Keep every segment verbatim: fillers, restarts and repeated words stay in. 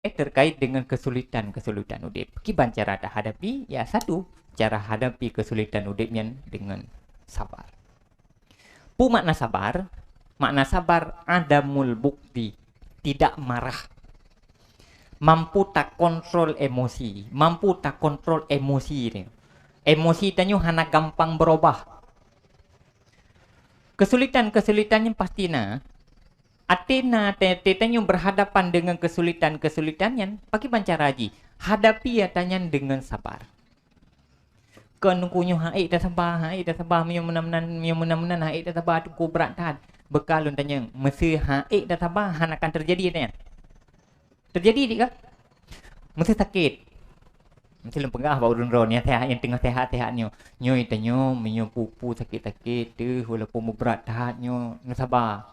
Eh, terkait dengan kesulitan-kesulitan udeb. Kiban cara tahadapi? Ya, satu, cara hadapi kesulitan udeb nyan dengan sabar. Peue makna sabar? Makna sabar, adamul bughdhi, tidak marah. Mampu takontrol emosi, mampu takontrol emosi ni. Emosi tanyoe hana gampang berubah. Kesulitan-kesulitan nyan pasti na. Até na, até, até tanyoe berhadapan dengan kesulitan-kesulitan nyan, pakriban cara jih? Hadapi atra nyan dengan sabar. Kon Teungku nyoe han ék tasaba, han ék tasaba, meunyoe meunan-meunan, meunyoe meunan-meunan han ék tasaba, Teungku, brat that. Beuka lôn tanyong, meusé han ék tasaba, han akan teujadi atra nyan? Teujadi dik kah? Meusé sakét. Meusé lôn peugah bak ureuëng droe nyang seuhat, nyang teungoh seuhat-seuhat nyoe. Nyoe tanyoe, meunyoe peue-peue sakét-sakét teuh, walaupun meubrat that nyoe, neusaba.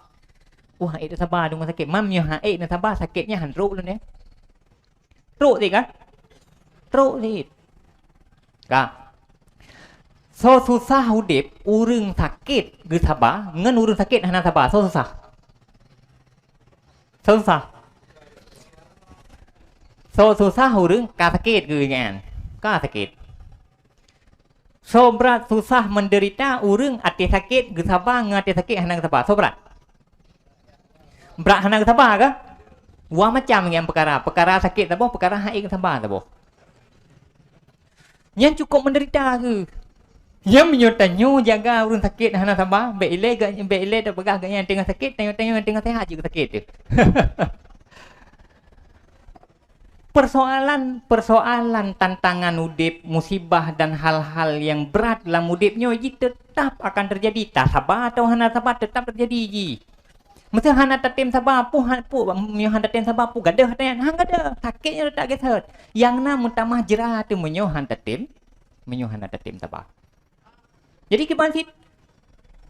Oh, han ék tasaba deungon sakét. Man meunyoe han ék neusaba, sakét nyan han trok lôn, eh. Trok cit kan? Trok cit. Ka. Soe susah udeb, ureuëng sakét geusaba, ngon ureuëng sakét hana saba. Soe susah? Soe susah? Soe susah ureuëng ka sakét geuh nyan. Ka sakét. Soe brat susah menderita ureuëng até sakét geusaba ngon até sakét hana geusaba? Soe brat? Brat hana geusaba kah? Dua macam nyan peukara. Peukara sakét saboh, peukara han ék geusaba saboh. Nyan cukup menderita keuh. Nyan meunyoe tanyoe jaga ureuëng sakét hana saba, bék ilée ga-, bék ilée tapeugah gobnyan teungoh sakét, tanyoe-tanyoe nyang teungoh seuhat jeuet sakét teuh. Persoalan-persoalan, tantangan udeb, musibah dan hal-hal nyang brat lam udeb nyoe jih teutap akan teujadi. Tasaba atawa hana saba, teutap teujadi jih. Meusé hana tatem saba, peue han, peue, meunyoe hana tatem saba, peue gadôh atra nyan? Han gadôh, sakét nyan teutap gét. Nyang na meutamah jra teuh meunyoe hana tatem, meunyoe hana tatem saba. Jadi kiban cit,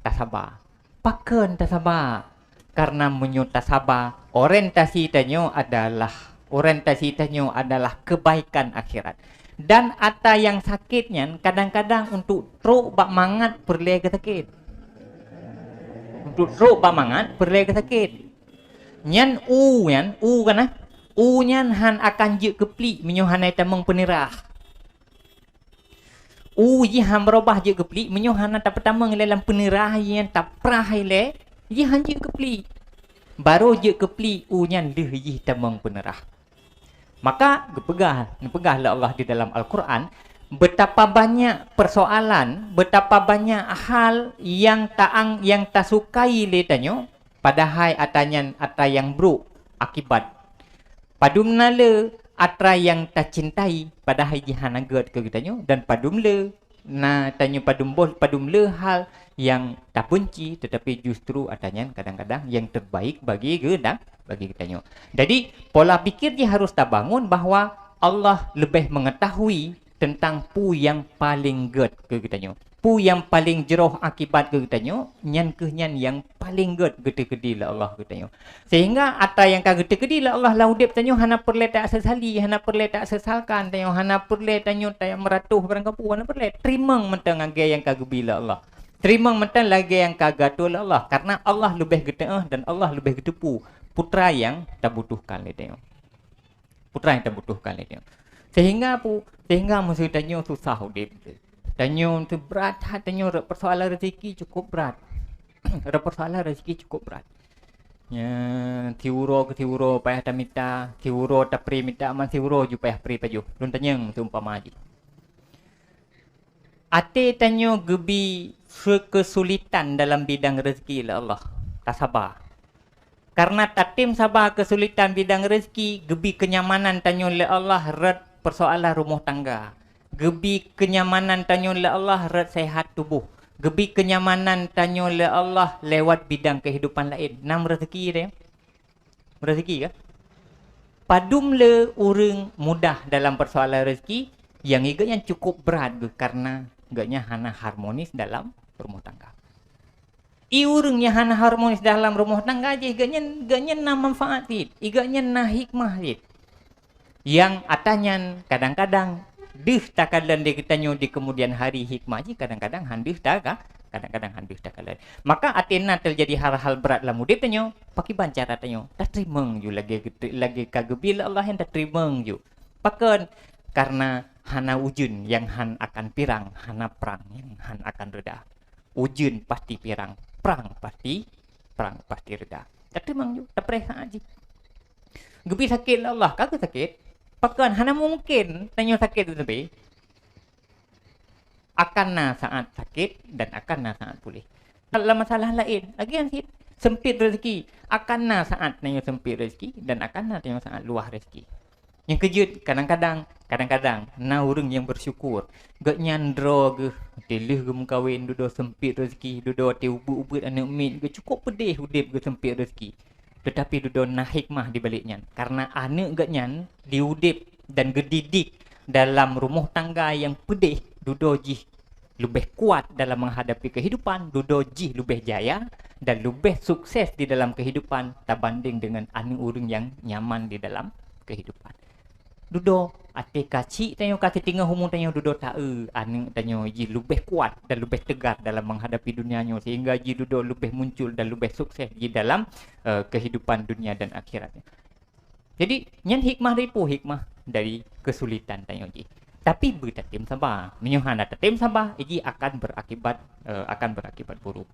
tasaba. Pakon tasaba? Karena meunyoe tasaba, orientasi tanyoe adalah, orientasi tanyoe adalah kebaikan akhirat. Dan atra nyang sakét nyan kadang-kadang untuk trok bak mangat peureulée geusakét. Untuk trok bak mangat peureulée geusakét. Nyan u nyan, u kana? U nyan han akan jeuet keu pliek meunyoe hana tamong peuneurah. U jih han beurubah jeuet keu pliek meunyoe hana tapeutamong ilée lam peuneurah nyang taprah ilée, jih han jeuet keu pliek. Barô jeuet keu pliek u nyan deuh jih tamong peuneurah. Maka geupeugah, neupeugah lé Allah di dalam Al-Qur'an, betapa banyak persoalan, betapa banyak hal nyang taang-, nyang tasukai lé tanyoe, padahai atra nyan atra nyang brok akibat. Padum na le atra nyang tacintai, padahai jih hana gét keu geutanyoe, dan padum le na tanyoe padum boh, padum le hal nyang tabenci, tetapi justru atra nyan kadang-kadang nyang terbaik bagi geuda-, bagi geutanyoe. Jadi, pola pikir jih harus tabangun bahwa Allah leubeh mengetahui teuntang peue nyang paleng gét keu geutanyoe. Peue nyang paleng jroh akibat keu geutanyoe, nyan kheueh nyan nyang paleng gét geuteukeudi lé Allah keu geutanyoe. Sehingga atra nyang ka geuteukeudi lé Allah lam udeb tanyoe hana peureulée tasesali, hana peureulée tasesalkan tanyoe, hana peureulée tanyoe ta-, meuratoh barangkapeue, hana peureulée. Teurimong mantong lagée nyang ka geubi lé Allah. Teurimong mantong lagée nyang ka geuatoe lé Allah, karena Allah leubeh geuteuoh dan Allah leubeh geuteupeue peue atra nyang tabutuhkan lé tanyoe. Peue atra nyang tabutuhkan lé tanyoe. Sehingga peue, sehingga meusé tanyoe susah udeb. Tanyoe teuh brat that tanyoe, rot persoalan rezeki cukup brat. Rot persoalan rezeki cukup brat. Nya, siuroe keu siuroe payah tamita, siuroe tapri mita, man siuroe ju payah pri pajoh. Lôn tanyong seumpama jih. Até tanyoe geubi keusulitan dalam bidang rezeki lé Allah, tasaba. Karena tatem saba keusulitan bidang rezeki, geubi keunyamanan tanyoe lé Allah rot persoalan rumoh tangga. Geubi keunyamanan tanyoe lé Allah rot seuhat tuboh. Geubi keunyamanan tanyoe lé Allah lewat bidang kehidupan laén. Nam rezeki dia. Rezeki kah? Padum le ureuëng mudah dalam persoalan rezeki, nyang iga nyan cukup brat geuh karena geuh nyan hana harmonis dalam rumah tangga. I ureuëng nyang hana harmonis dalam rumah tangga jih, geuh nyan, geuh nyan na manfaat cit, iga nyan na hikmah cit. Nyang atra nyan kadang-kadang deuh takalon di geutanyoe di kemudian hari, hikmah jih kadang-kadang han deuh taga-, Kadang-kadang han deuh takalon. Maka até na teujadi hal-hal brat lam udép tanyoe, pakiban cara tanyoe? Tateurimong ju lagée, lagée ka geubri lé Allah nyan, tateurimong ju. Pakon? Karena hana ujeuen nyang han akan pirang, hana prang nyang han akan reda. Ujeuen pasti pirang, prang pasti, prang pasti reda. Tateurimong ju, tapreh saát jih. Geubri sakét lé Allah, ka geusakét. Pakon? Hana mungken tanyoe sakét teuteubi. Akan na saát sakét dan akan na saát puléh. Lam masalah laén, lagée nyan cit, seumpét rezeki. Akan na saát tanyoe seumpét rezeki dan akan na tanyoe saát luwah rezeki. Nyang keujeuet, kadang-kadang, kadang-kadang na ureuëng nyang beusyukur. Gobnyan droe geuh, watée lheueh geumeukawen, dudoe seumpét rezeki, dudoe watée ubeut-ubeut aneuëk miet, geuh cukôp peudeh udép geuh seumpét rezeki. Teutapi dudoe na hikmah di balik nyan. Karena aneuëk gobnyan diudép dan geudidik dalam rumoh tangga nyang peudeh, dudoe jih leubeh kuat dalam menghadapi kehidupan, dudoe jih leubeh jaya dan leubeh sukses di dalam kehidupan tabanding dengan aneuëk ureuëng nyang nyaman di dalam kehidupan. Dudoe, até kacik tanyoe, ka siteungoh umu tanyoe, dudoe taeu aneuëk tanyoe jih leubeh kuat dan leubeh teugar dalam menghadapi dunia nyoe, sehingga jih dudoe leubeh muncul dan leubeh sukses di dalam, eh, kehidupan dunia dan akhirat. Jadi, nyan hikmah dari peue? Hikmah dari keusulitan tanyoe jih. Tapi beutatem saba. Meunyoe hana tatem saba, jih akan berakibat, eh, akan berakibat buruk.